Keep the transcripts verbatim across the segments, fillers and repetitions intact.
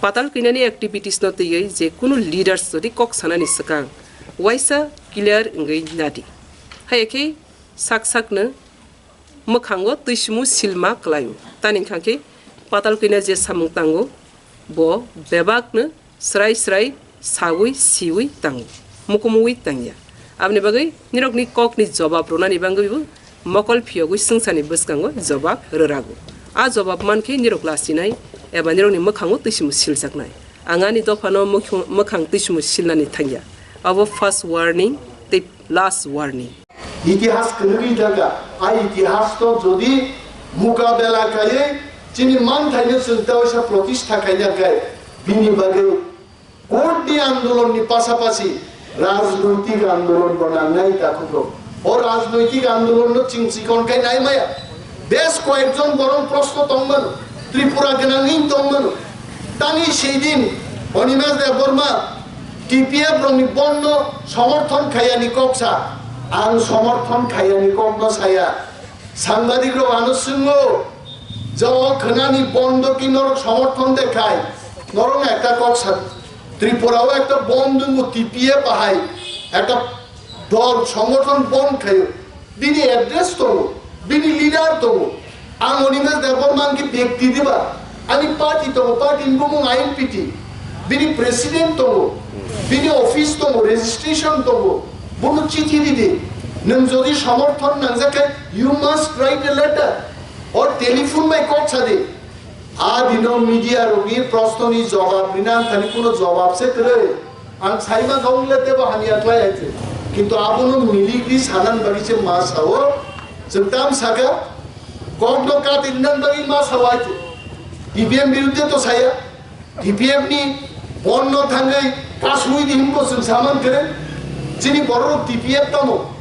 Patal kwinani activities no twiwi je kunu leaders jodi kok sanani swkang waisa clear wngwi nadi. Haiya khe sak sakno mwkhango twisumu silma kwlaio. Tani wngkha khe patal kwina je samung tango, bo bebakno srai srai saui siui tango, mukumuui tangya. Aboni bagwi nirokni kokni jobab rwnani bagwibo mokol phiyogwi swngcharni bwskango jobab rwrago. A jobab mankhe nirok lasinai eba nirokni mwkhango twisumu siljaknai. Ang ani dophano mwkhang, mwkhang twisumu silnani thangya. Abo first warning tei last warning. Itihas kwrwgwi thangkha. A itihas to jodi mukabela khaiwi chini manthaino chwng ta waisa protistha khaina khe bini bagwi court ni andolon ni pasapasi rajnoitik andolon bo nangnai takhuk rok. O rajnoitik andolon no chwng chikon khai nai maya. Bes koyekjon borok proshno tongmano, Tripura gwnangwi tongmano. Tangwi seidin Animesh Debbarma T P F rokni bondno somorthon khaiyani kok sa, ang somorthon khaiyani kokno saya. Sangbadik rok ano swngo, je o khwnani bondo ki norok somorthon de khai, norok ekta kok sa, Tripura o ekta bond wngo T P F bahai, ekta dol songothon bond khaio. Bini address tongo, bini leader tongo. Ang Animesh Debbarma khe bekti diba? Ani party tongo, party ni bumung I N P T. Bini president tongo, bini office tongo, registration tongo. Bono chithi ridi. Nwng jodi somorthon nangjak khe, you must write a letter or telephone bai kok sadi. A dino media rokni prosno ni jawab rina thani kuno jawab se kwrwi. Ang saima kha wng le tebo hamya khlai hai se. Kintu abono milik di sanan bagwi se ma sao. Chwng tam saka, kokno kati rinan bagwi ma sao hai se. T P M birudde to saya. T P F ni bonno thangwi kasui di himbo chwng saman khe. Chini borok T P F tamo.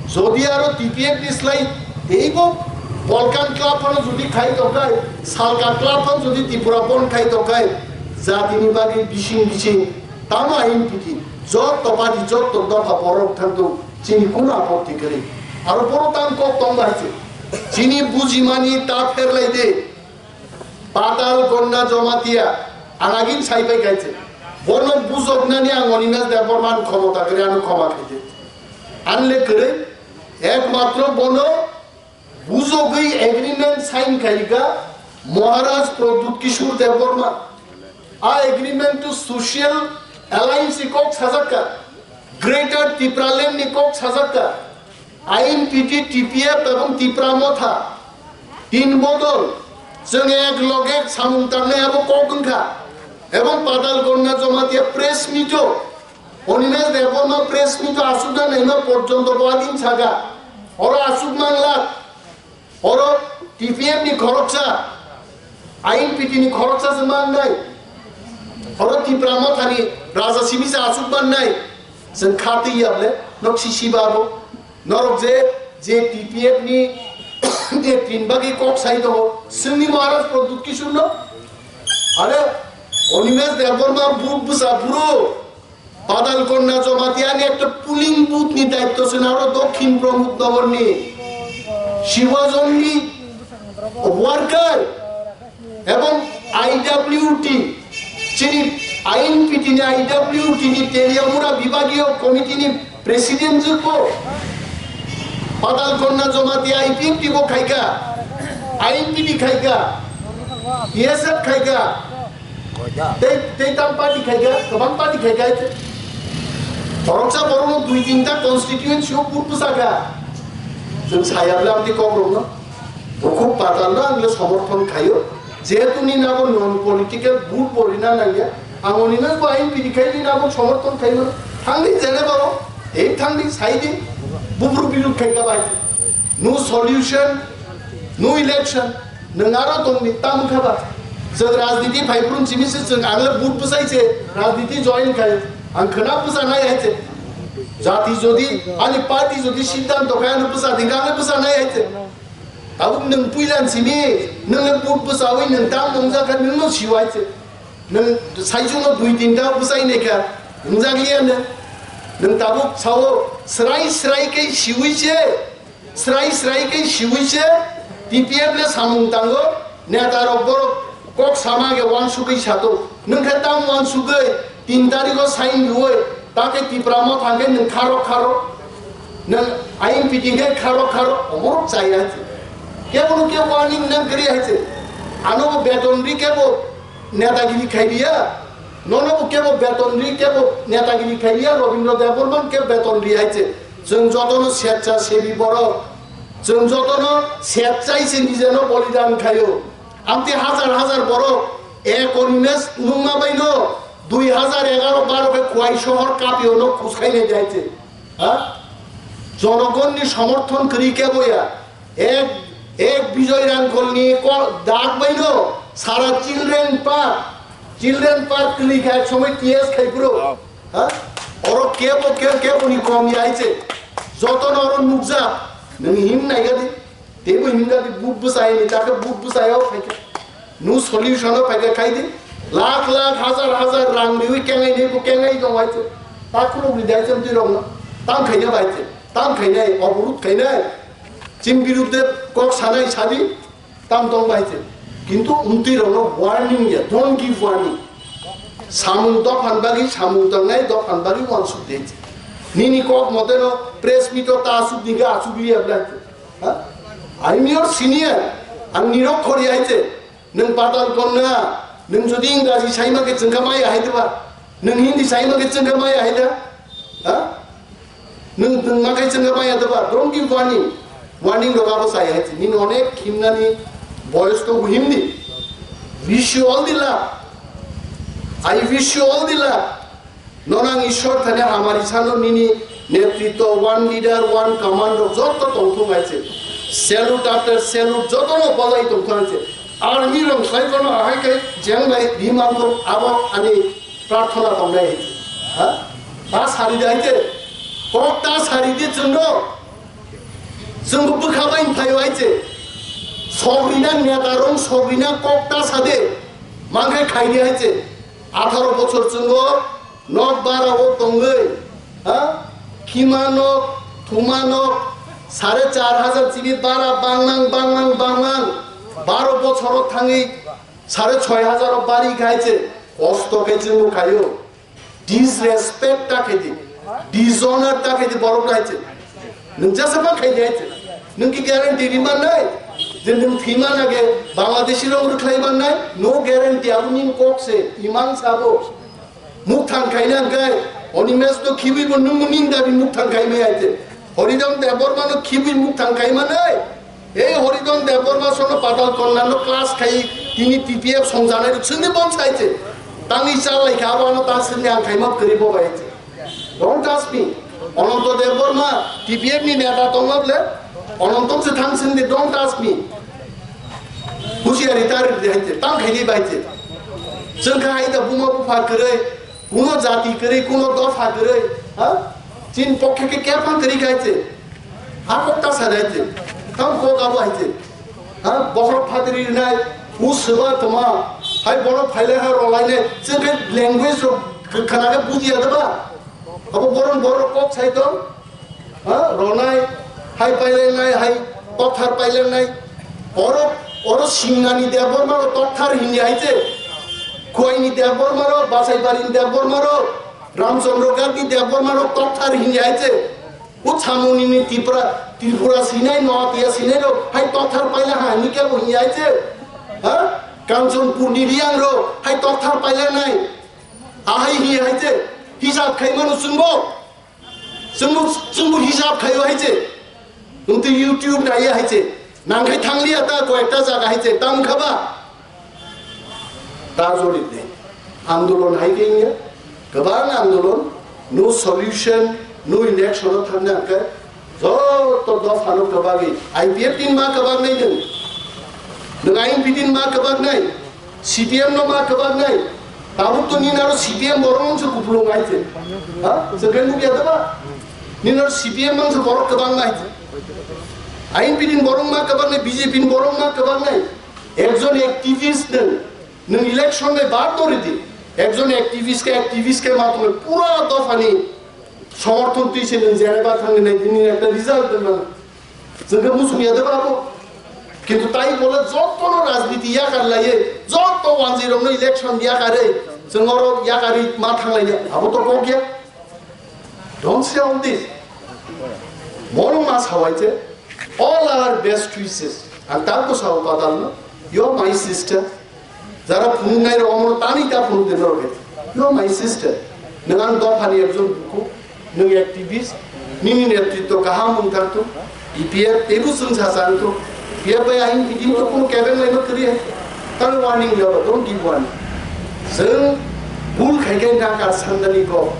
Jodi aro T P F ni slai teibo Balkan club phano jodi khai tokai, Salka club phano jodi Tripura bon khai tokai, jatini bagwi bising bising tamo ain piti jotto party jotto dopha borok thangto chini kuno apotti kwrwi. Aro borok tang kok tong bai se. Chini bujimani ta pherlai de. Patal Kanya Jamatia, ang agin sai pai kaise. Bono bujoknani ang Animesh Debbarma khomota kwrwi ano khoma khaide. Anle kwrwi, ekmatro bono bujogwi agreement sign khaika Maharaj Pradyut Kishore Debbarma. A agreement to social alliance kok sajakka, Greater Tipraland ni kok sajakka. I N P T, T P F ebong Tipra Motha tin bodol chwng ek loge samung tangnai abo kok wngkha. Ebong Patal Kanya Jamatia press meet o, Animesh Debbarma press meet o asukna naima porjonto bo adin saka. Oro asuk mangla, oro T P F ni khoroksa, I N P T ni khoroksa se mangnai. Oro Tipra Mothani Raja Simi se asuk mannai. Chwng kha twi ya ble, nok si si ba bo. Norok je, je T P F ni je tin bagwi kok sai tongo, chwngni Maharaj Pradyut Kishore no. Are Animesh Debbarma buk bwsa buro. Patal Kanya Jamatia ni ekta polling booth ni daitto se naro Dokhin Pramod Nagar ni. She was only a worker. Ebong I W T, chini I N P T ni I W T ni Teliamura Bibagiyo Committee ni President jwkbo, Patal Kanya Jamatia I P F T bo khaika, I N P T khaika, T S F khaika, tei, tei tam party khaika, kwbang party khaika. Khoroksa borokno dui tinta constituency o vote bwsakha. Chwng sayable amtwi kokrokno. Bukhuk patalno ang le somorthon khaio. Jehetu nini abo non political vote bo rina nangya. Ang oni no bo ain pidi khai nini abo somorthon khaio. Thangdi jene babo. Ei thangdi saidi. Bubru biru khai ka bai. No solution, no election. Nwng aro tongdi tam kha ba. Jwng rajniti phai phuru simi se jwng ang le vote bwsai se rajniti join khai. Ang khna bwsa nai hai se. Jati jodi ani party jodi siddhanto khai ano bwsa ding ang le bwsa nai hai se. Tabuk nwng puilan simi, nwng le but bwsawi nwng tam nwngjak kha, nwng no siwai se. Nwng saichung no dui tinta bwsai nai kha, nwngjak liya nwng. Nwng tabuk sao, srai srai khe siwi se, srai srai khe siwi se, T P F le samung tango, neta rok borok Kok sama ge wansugwi sato. Nwng khe tam wansugwi tin tarikh o sign rwwi ta khe Tipra Motha hwnkhe nwng kharo kharo. Nwng I N P T hwnkhe kharo kharo. Omorok chaya hai se. Kebo no kebo warning nang kwrwi hai se. Ano bo beton ri kebo netagiri khai riya. Nono bo kebo beton ri kebo netagiri khai riya. Robindra Debbarma kebo beton ri hai se. Chwng jotono swecha sebi borok. Chwng jotono swecha se nijeno bolidan khaio. Amtwi hajar hajar borok ek Animesh nungma baino dui hajar egaro baro khe Khwai sohor kapio no khuskai nai jai se. Ha? Jonogonni somorthon kwrwi kebo ya. Ek, ek Bijoy Rangkholni ko-, dak baino sara children park, children park kwrwi kha ek somoi T S khai phuru. Ha? Oro kebo, ke-, keboni kom ya hai se. Jotono oro nukjak. Nwng him nai gadi. Teibo himjadi vote bwsai ni, takhe vote bwsai o phaikha. Nu solution o phaikha khaidi. Lakh lakh, hajar hajar rang riwi kengai ni, bo kengai tong hai se. Ta khuluk ri dai se mtwi rok no. Tam khaina bai se. Tam khainai, oborot khainai. Chini birudde kok sanai sadi. Tam tong bai se. Kintu mtwi rok no warning ya, don't give warning. Samung dophan bagwi, samung tangnai dophan bagwi wansuk de se. Nini kok mote no press meet o ta asuk dinga asuk liya bla se. Ha? I'm your senior. Ang nirok khori hai se. Nwng Patal Konna, nwng jodi Ingraji saima khe chwngkha maya hai diba? Nwng Hindi saima khe chwngkha maya hai da? Ha? Nwng, nwng ma khe chwngkha maya diba? Don't give warning. Warning rok abo sai hai se. Nini onek himnani boyos to himdi. Wish you all the luck. I wish you all the luck. Nono ang Ishwar thani hamari sano nini netritwo, one leader, one command rok joto tongthok hai se. Salute after salute joto no bolai tongthok hai se. Army rok sai kono ahai kai jeng bai bimang ko abo ani prarthana tongnai hai se. Ha? Ta sari dai se. Kok ta sari di chwngno. Chwngbo bwkha bai phaio hai se. Sogrina neta rok sogrina kok ta sade. Mangkhai khaidi hai se. Atharo bochor chwngno Nok bara o tongwi, ha? Khima nok, thuma nok, sare char hajar chini bara banglang, banglang, banglang. Baro bochoro thangwi sare choi hajar o bari khai se, kosto khe chwng khaio. Disrespect ta khe di, dishonor ta khe di borok khai se. Nwng jesa ma khai di hai se. Nwng ki guarantee ri man nai? Je nwng thwi man age Bangladeshi rok rwkhlai man nai? No guarantee, abo nini kok se, imang sabo. Mukthang khaina hwnkhe, Animesh no khibwi bo nwng ning dabi mukthang khai mai aite. Horidon Debbarma no khibwi mukthang khai manai. Ei Horidon Debbarma sono Patal Konna no class khai tini T P F songjanai rok sindi bon saite. Tangwi chalai kha abo ano ta sindi ang khaima kwrwi bo bai. Don't ask me. Ananto Debbarma T P F ni neta tongma ble. Ananto se thang sindi, don't ask me. Husiari tar haite, tang khaini baite. Chwng kha haida buma bupha kwrwi. Kuno jati kwrwi, kuno dopha kwrwi, ha? Chini pokhe khe kepang kwrwi khai se. Ha kok ta sa nai se. Tam kok abo hai se. Ha? Bokhorok phatri nai, u swba tma, hai bono phailai ha rolai nai. Chwng khe language rok khana khe bujiya da ba? Abo boron borok kok sai tong. Ha, ronai, hai pailenai, hai tokthar pailenai. Oro, oro Singnani Debbarma ro tokthar hindi hai se. Khuaini Debbarma ro, Basaibari ni Debbarma ro, Ramchandra Gandhi Debbarma ro tokthar hindi hai se. U Chamuni ni Tripura, Tripura sinai, Noatia sinai ro, hai tokthar paila ha, ni kebo hindi hai se. Ha? Kanchanpur ni Riang ro, hai tokthar pailenai. Ahai hindi hai se. Hisab khai mano chwngbo. Chwngbo, chwngbo hisab khaio hai se. Nwng twi YouTube naiya hai se. Nang khai thangliya ta koyekta jaga hai se. Tam khaba? Ta jori de. Andolon hai khe wngya. Kwbang andolon. No solution, no election o thangna hwnkhe. Joto dophano kwbagwi. I P F tin ma kwbagnai nwng. Nwng I N P tin ma kwbagnai. C P M no ma kwbang nai. Tabuk to nini aro C P M borok wngse kupulung hai se. Ha? Chwng khe nukya da ba? Nini aro C P M wngse borok kwbang nai. I N P ni borok ma kwbang nai, B J P ni borok ma kwbang nai. Ekjon activist nwng, nwng election bai bar dori di. Ekjon activist khe, activist khe ma tongwi pura dophani somorthon twi se nwng jere ba thangwi nai, nini ekta result nwng. Chwng khe muchung ya de ba abo. Kintu tai bole jotono rajniti yakar laiye, Joto wanjwi rokno election yakarwi, chwng oro yakarwi ma thanglaini, abo to kok ya. Don't say all this. Moro ma sawai je, all our best wishes. Ang tabuk sao padalno, you are my sister. Jara phunuknai rok omo tani ta phunuk de norok. You are my sister. Nwng ang dophani ekjon buku, nwng activist, nini netritwo kaham wng thang thung. E P F teibo chwng sa chang thung. E P F bai aing tini to kuno kebeng lai no kwrwi hai. Tamo warning rw, don't give warning. Chwng bul khai khai na ka sandani kok.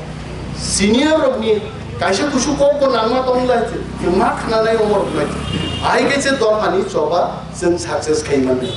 Senior rokni kaisa kusu kok bo nangma tong lai se. Nwng ma khna nai omo rok lai. Ahai khe se dophani choba chwng success khai mani.